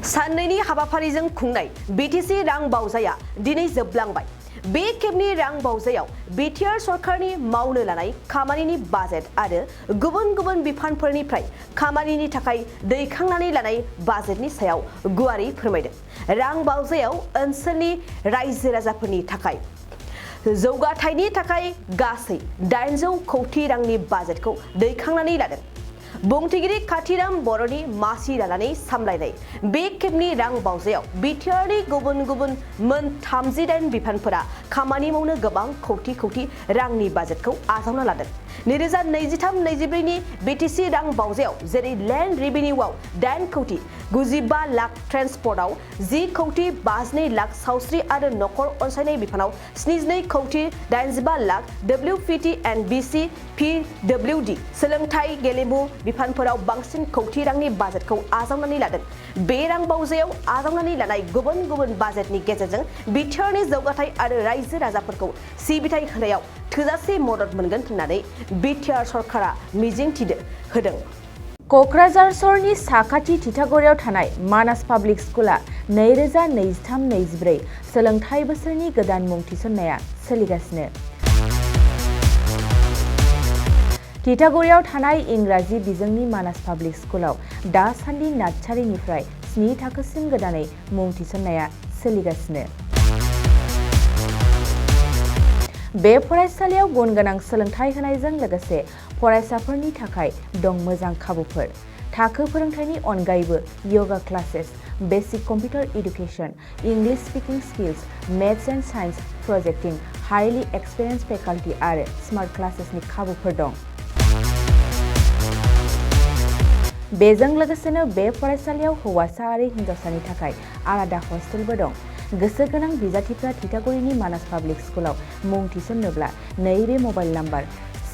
साननैनि हाबाफारिजों खुंनाय बिटिसि रां बावजाया दिनै जोबलांबाय। बे खेबनि रां बावजायाव बिटिआर सरकारनि मावनो लानाय खामानिनि बाजेट आरो गुबुन गुबुन बिफानफोरनिफ्राय खामानिनि थाखाय दैखांनानै लानाय बाजेटनि सायाव गुवारै फोरमायदों। रां बावजायाव ओनसोलनि रायजो राजाफोरनि थाखाय जौगाथायनि थाखाय गासै 800 कौटि रांनि बाजेटखौ दैखांनानै लादों। बुंथिगिरि काथिराम बर'नि मासि लानानै सामलायनाय बे खेबनि रां बावजायाव बिटिआरनि गुबुन गुबुन मोन 38 बिफानफोरा खामानि मावनो गोबां कौटि रांनि बाजेटखौ आजावना लादों। 2023-24 नि बिटिसि रां बावजायाव जेरै लेन्ड रेभिनिउआव 8 कौटि 95 लाख, ट्रेन्सपर्टआव 10 कौटि 52 लाख, सावस्रि आरो नखर अनसायनाय बिफानाव 72 कौटि 85 lakh, WPT and BC PWD सोलोंथाइ गेलेमु बिफानफोराव बांसिन कौटि रांनि बाजेटखौ आजावनानै लादों। बे रां बावजायाव आजावनानै लानाय गुबुन गुबुन बाजेटनि गेजेरजों बिटिआरनि जौगाथाय आरो रायजो राजाफोरखौ सिबिथाय होनायाव थोजासे मदद मोनगोन होननानै बिटिआर सरकारा मिजिं होदों। क'क्राझार सहरनि साखाथि तितागुरियाव थानाय मानास पाब्लिक स्कुला 2023-24 सोलोंथाइ बोसोरनि गोदान मुं थिसननाया सोलिगासिनो। तितागुरियाव थानाय इंराजि बिजोंनि मानास पाब्लिक स्कुलाव दासान्दि नार्सारिनिफ्राय 7 थाखोसिम गोदानै मुं थिसननाया सोलिगासिनो। बे फरायसालियाव गुन गोनां सोलोंथाइ होनायजों लोगोसे फरायसाफोरनि थाखाय दं मोजां खाबुफोर। थाखो फोरोंथायनि अनगायैबो yoga classes, basic computer education, English speaking skills, maths and science प्रजेक्टिं, हाइलि एक्सपिरियेन्स फेकाल्टी आरो स्मार्ट क्लासेसनि खाबुफोर दं। बेजों लोगोसेनो बे फरायसालियाव हौवासा आरो हिन्जावसानि थाखाय आलादा हस्टेलबो दं। गोसो गोनां बिजाथिफ्रा तितागुरिनि मानास पाब्लिक स्कुलाव मुं थिसन्नोब्ला नैबे मबाइल नाम्बार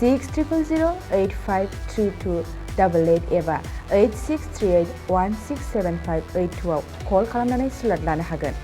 6000853288 एबा 8638167582 आव कल खालामनानै स्लट लानो हागोन।